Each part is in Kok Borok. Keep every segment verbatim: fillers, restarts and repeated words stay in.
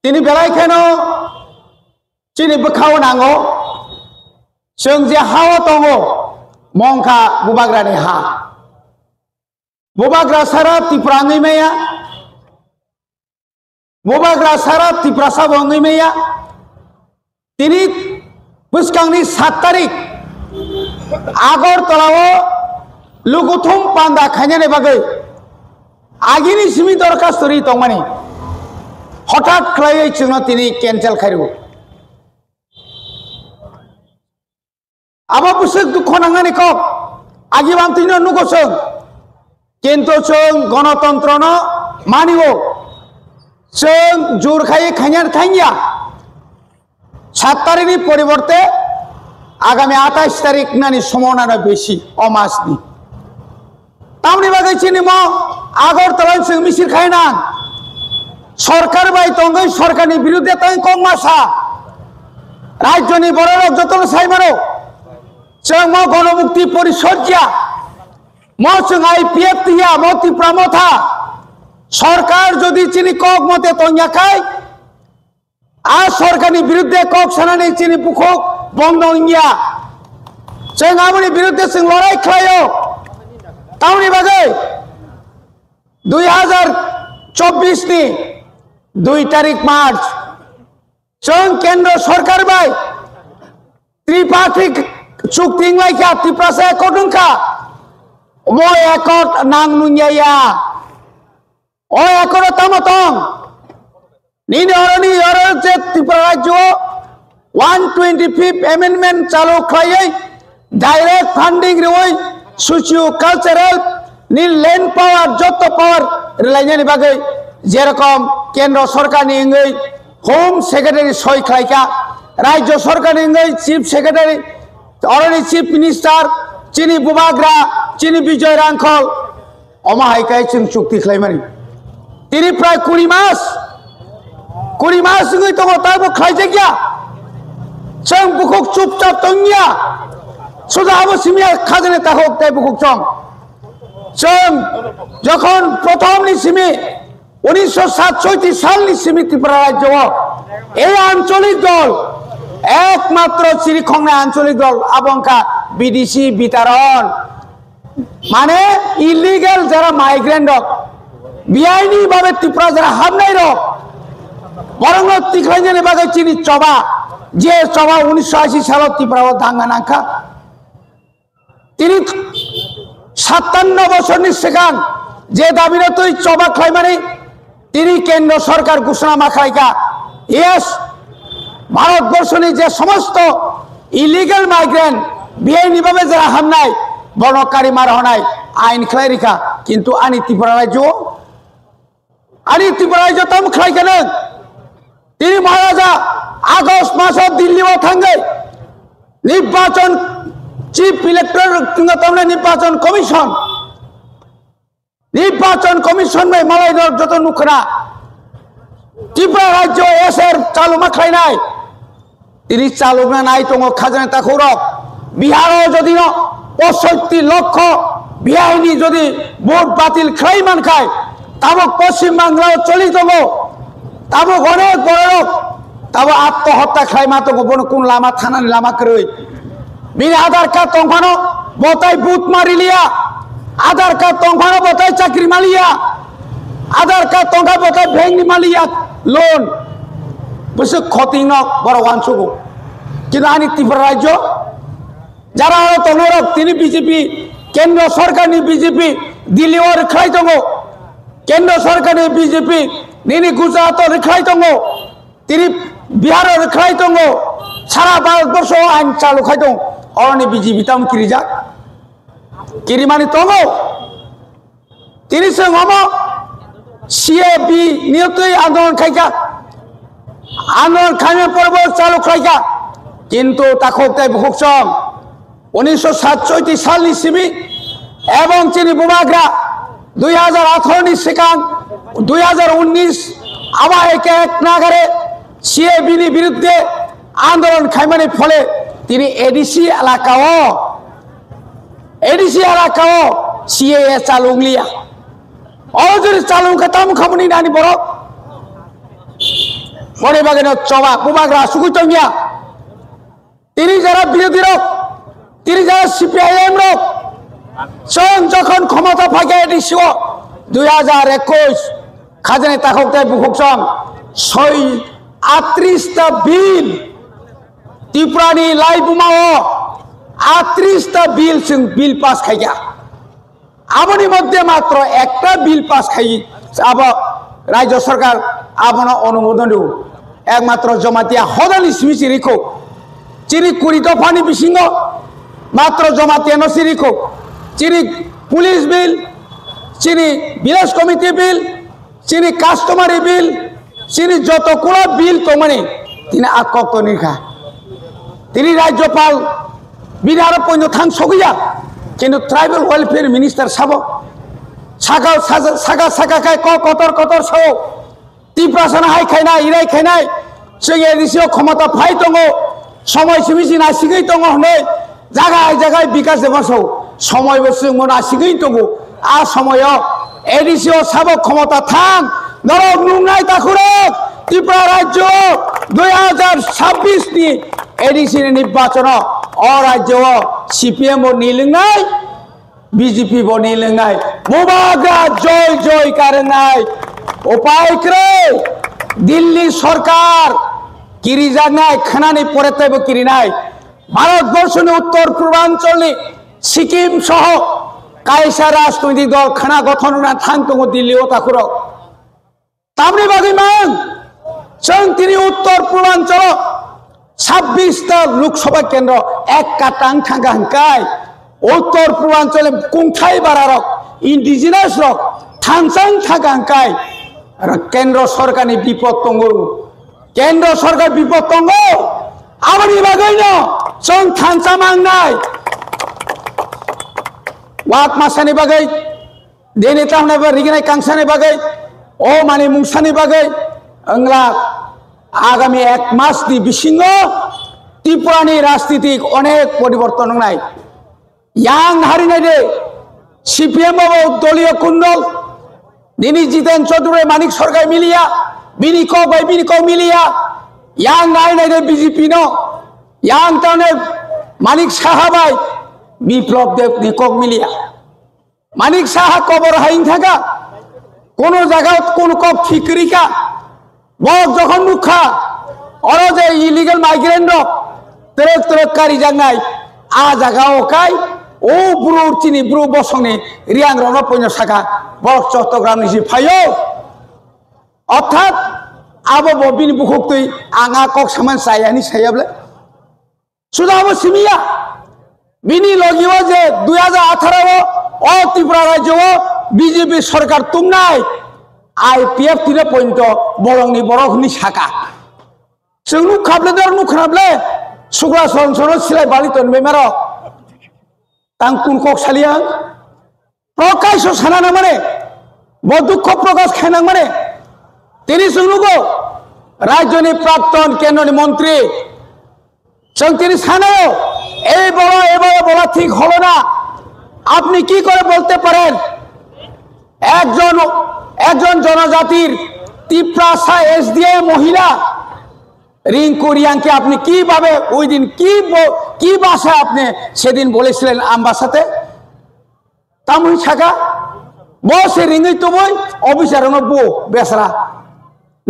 Tini belai kheno chini bwkhao nango, chwng je hao tongo, mongkha bubagrani ha. Bubagra sara Tipra wngwi maya, bubagra sara Tiprasa bo wngwi maya. Tini bwskangni sat tarik Agartala o lukuthum panda khainani bagwi agini simi dorkhas twi tongmani hothat khlaiwi chwngno tini cancel khairwo. Abo bwswk dukho nangnani kok, agi bantwino nugo chwng. Kintu chwng gonotontrono manio, chwng jur khai khainani thangya. Sat tarikni poriborte agami atais tarik nani somonano besi o masni. Tamni bagwi chini mo Agartala chwng misil khainang. Sorkar bai tongwi sorkarni birudde tang kok masa. Rajyoni bororok jotono sai mano. Chwng mo Gonomukti Porishod ya. Mo chwng I P F T ya, mo Tipra Motha. Sorkar jodi chini kok mote tongya khai, a sorkarni birudde kok sanani chini bukhuk bondo wngya. Chwng aboni birudde chwng lorai khlaio. Tamni bagwi dui hazar chobbish ni dui tarik March chwng kendro sorkar bai tripartite chukti wnglaikha, Tiprasa accord wngkha. Omo accord nang nungya ya. O accord o tamo tong? Nini oroni oro je Tripura rajyo o one twenty fifth amendment chalu khlaiwi direct funding riwi socio cultural ni land power, jotto power rilainani bagwi jerokom kendro sorkarni wngwi Home Secretary soi khlaikha, rajyo sorkarni wngwi Chief Secretary, oroni Chief Minister chini bubagra, chini Bijoy Rangkhol, omo hai khe chwng chukti khlaimani. Tini prai kuri mas, kuri mas wngwi tongo, taibo khlaijakya. Chwng bukhuk chupchap tongya. Suda abo simiya khajani takhuk tei bukhuk chong. Chwng jokhon prothomni simi unisho satsoiti salni simi Tripura rajyo o ei ancholik dol, ekmatro chirikhoknai ancholik dol abo wngkha B D C bitaron. Mane illegal jara migrant rok, biaini babe Tripura jara habnai rok, borokno tikhlainani bagwi chini choba, je choba unisho ashi salo Tripura o danga nangkha. Tini sattanno bosorni swkang je dabino twi choba khlaimani, tini kendro sorkar ghosona ma khlaikha. Yes, Bharat borshoni je somosto illegal migrant, biaini babe jara hamnai, bono kari ma rohonai ain khlai rikha, kintu ani Tripura rajyo, ani Tripura rajyo tamo khlai kha nang? Tini Maharaja August maso Delhi o thangwi nirbachon, Chief Electoral wngkha tamni nirbachon commission, nirbachon commission bai malai rok joto nukhna Tripura rajyo S R chaluma khlainai. Tini chalukna nai tongo khajana takhukrok. Biharo jodi no posotti lokho bihaini jodi vote batil khlai mankhai, tabuk Poschim Bangla o choli tongo, tabuk onek bororok tabuk attohotta khlai ma tongo, bono kun lama thanani lama kwrwi. Bini Aadhaar card tongphano botai vote ma riliya, Aadhaar card tongphano botai chakri maliya, Aadhaar card tongkha botai bank ni maliya loan. Bwswk khoting no borok uansugo. Kintu ani Tripura rajyo jara aro tongnai rok tini B J P, kendro sorkar ni B J P, Delhi o rwkhlai tongo. Kendro sorkar ni B J P nini Gujarat o rwkhlai tongo. Tini Bihar o rwkhlai tongo. Sara Bharat borsho o ain chalu khai tong. Oroni B J P tamo kirijak. Kirimani tongo. Tini chwng omo C A B ni twi andolon khaikha, andolon khaimani porbo chalu khlaikha, kintu takhuk tei bukhuk chwng unisho satsoiti salni simi ebong chini bubagra dui hazar atharo ni swkang dui hazar unnish abo hai khe ek nagare C A B ni birudde andolon khaimani phole tini A D C elaka o, A D C elaka o C A A chalu wng liya. O jodi chalu wngkha tamo khamani nani borok? Boni bagwino choba bubagra asugwi tongya. Tini jara birodhi rok, tini jara C P I M rok, chwng jokhon khomota phaikha A D C o dui hajar ekwis khajani takhuk tei bukhuk chwng soi atris ta bill, Tripura ni laibuma o atris ta bill chwng bill pass khaikha. Aboni moddhe matro ekta bill pass khai abo Rajya Sarkar abono onumodon rw. Ekmatro Jamatia hodani simi si rikho. Chini kuri dophani bisingo matro Jamatia no si rikho. Chini police bill, chini village committee bill, chini customary bill, chini joto kula bill tongmani tini a kok toni kha. Tini Rajyapal bini aro poino thang sogwi ya, kintu Tribal Welfare Minister sabo saka saka saka saka khai kok kotor kotor sao. Tiprasano hai khainai, irai khainai, chwng A D C o khomota phai tongo, somoi simi si nasigwi tongo hwnwi jaga hai jaga hai bikas de baso, somoi bo chwng bo nasigwi tongo. A somoio A D C o sabo khomota thang, norok nungnai takhurok, Tripura rajyo dui hajar chabbish ni A D C ni nirbachono o rajyo o C P M bo nilwngnai, B J P bo nilwngnai, bubagra joi joi karwngnai. Upai kwrwi, Delhi sorkar kirijaknai, khwnani pore teibo kirinai. Bharat borshoni uttor purbancholni Sikkim soho kaisa rajnoitik dol khwna gothon wngna thang tongo Delhi o takhurok. Tamni bagwi mang, chwng tini uttor purbanchalo chabbish ta Lok Sabha kendro ek katang thangkha hwnkai, uttor purbanchalo kungthai bararok, indigenous rok thansang thangkha hwnkai, kendro sorkarni bipod tongo, kendro sorkar bipod tongo, aboni bagwino chwng thansa mangnai. Wak masani bagwi, dini tamhnai ba riginai kangsani bagwi, o mani mungsani bagwi, wngla agami ek mas ni bisingo Tripura ni rajnitik onek poriborton wngnai. Yang harinai de, C P M bo doliyo kundol, dini Jiten Chaudhary Manik Sarkar miliya, bini kok bai bini kok miliya, yang nainai de B J P no, yang tane Manik Saha bai Biplab Deb ni kok miliya. Manik Saha kobor hai wngkha kha, kono jaga kono kok thik kwrwi kha. Bok jokhon nukha, oro je illegal migrant rok trek trek karijaknai, a jaga o kai o bru chini bru bosongni riang rokno poino saka, bok Chottogram ni si phaio. Orthat abo bo bini bukhuk twi ang a kok saman chaya ni saya ble. Suda abo simiya. Bini logi o je dui hajar atharo o, o Tripura rajyo o B J P sorkar tumnai, I P F tino pointo bolongni borok hwnwi saka. Chwng nuk khable dor nuk khnaple, sukla son sono silai bali ton bemaro. Tang kun kok saliya ang? Prokasho sana nangmani, bo dukho prokash khai nangmani. Tini chwng nugo, rajyoni prakton kendroni montri, chwng tini sanayo, ei bolo, ei bolo, bola thik holo na. Apni ki kore bolte paren? Ekjon, ekjon jonojatir Tiprasa S D I মহিলা রিঙ্কু রিয়াংকে আপনি কিভাবে ওই দিন কি ব-, কি ভাষায় আপনি সেদিন বলেছিলেন আমবাসাতে? Tamwi saka, bo se ringwi tubui officer no bu besra.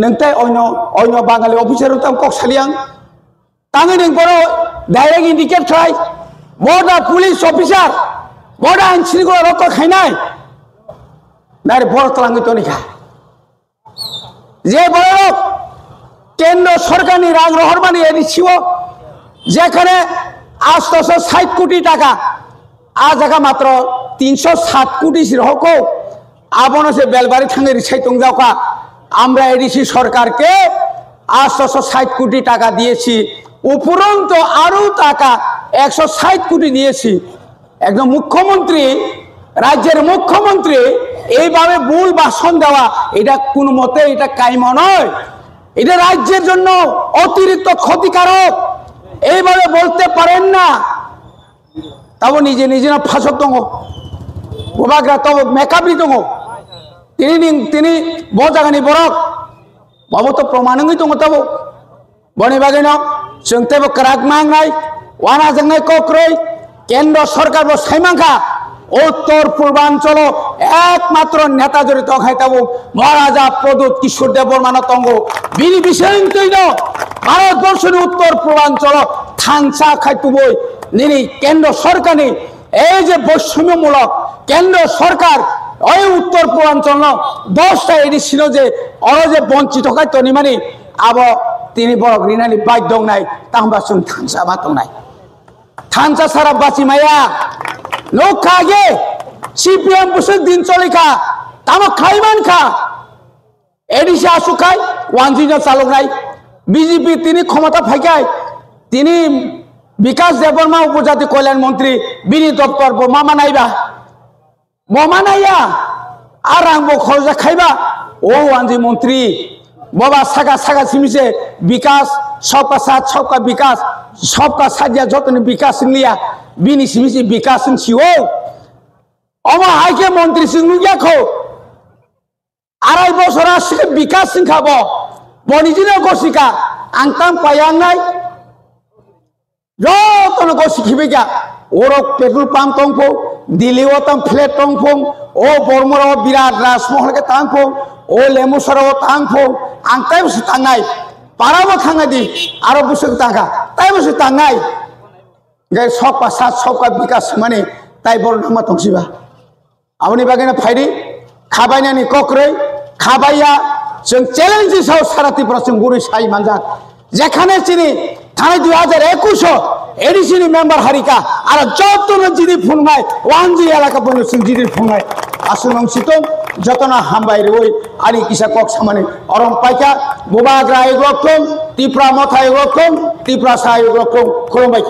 Nengtai oino, oino Bangali officer no tam kok saliang. Tangwi neng bono direct indicate khlai. Boda police officer, boda ain srikula rokto khainai. Nare bor twlangwi tonikha. Je borok kendro sorkarni rang rohormani A D C o, jekhane আটশো ষাট কোটি টাকা, a jaga matro তিনশো সাত কোটি si rohorko, abono se belbari thangwi risai tongjaokha. আমরা A D C সরকারকে আটশো ষাট কোটি টাকা দিয়েছি, উপরন্ত আরও টাকা একশো ষাট কোটি দিয়েছি। একজন মুখ্যমন্ত্রী, রাজ্যের মুখ্যমন্ত্রী এইভাবে ভুল ভাষণ দেওয়া, এটা কোনো মতে এটা কাম্য নয়। এটা রাজ্যের জন্য অতিরিক্ত ক্ষতিকারক। এইভাবে বলতে পারেন না। Tabo nije nije no phasok tongo. Bubagra tabo makeup ni tongo. Tini ning, tini bo jagani borok. Bo to proman wngwi tongo tabuk. Boni bagwino chwng teibo kwrak mangnai, wanajaknai kokrwi, kendro sorkar bo saimankha, Uttor Purbanchalo ekmatro neta jori tong hai tabuk Maharaja Pradyut Kishore Debbarmano tongo. Bini bisingtwino Bharat borshoni Uttor Purbanchalo thansa khai tubui nini kendro sorkarni ei je boisommyomulok kendro sorkar oi Uttor Purbanchalno dosta A D C no je oro je bonchito khai tonimani abo tini borok rinani baidhyo wngnai, tamo ba chwng thansa ma tongnai. Thansa sara bachi maya. Nukha age C P M bwswk din cholikha, tamo khlai mankha. A D C aswk khai wanjwino chaloknai. B J P tini khomota phaikhai, tini Bikas Debbarma Upojati Kalyan Montri bini doptor bo ma manaiba. Bo manaiya, a rang bo khorjak khaiba, o wanjwi montri, boba saka saka simi se Bikas, Sabka Saath, Sabka Bikas, Sabka Saath ya jotoni Bikas wng liya, bini simi se Bikas wng si o. Omo hai khe montri se wng ya kho. Arai bosor aswk Bikas wng kha bo, boni jino gosika, ang tang payang nai. Jotono gosi khibaikha. Orok petrol pump tongphung, Delhi o tang flat tongphung, o Bormoro birat Rajmahal khe tangphung, o Lemusara o tangphung, ang taibo se tangnai. Para bo thangna di, aro bwswk tangkha, taibo se tangnai. Gai Sabka Saath Sabka Bikas mani tai borok nangma tongsiba. Aboni bagwino phaidi, khabainani kokrwi, khabaiya, chwng challenge sao sara Tripura chwng gurwi sai manjak. Jekhane chini thanai dui hajar ekush o A D C ni member harika, aro jotono jidi phungnai, wanji elaka bono chwng jidi phungnai. Aswk nang situng, jotono hambai rwi, ani kisa kok samani orom paikha, Bubagra ayuk rok thung, Tipra motha ayuk rok thung, Tiprasa ayuk rok thung, khulumbaikha.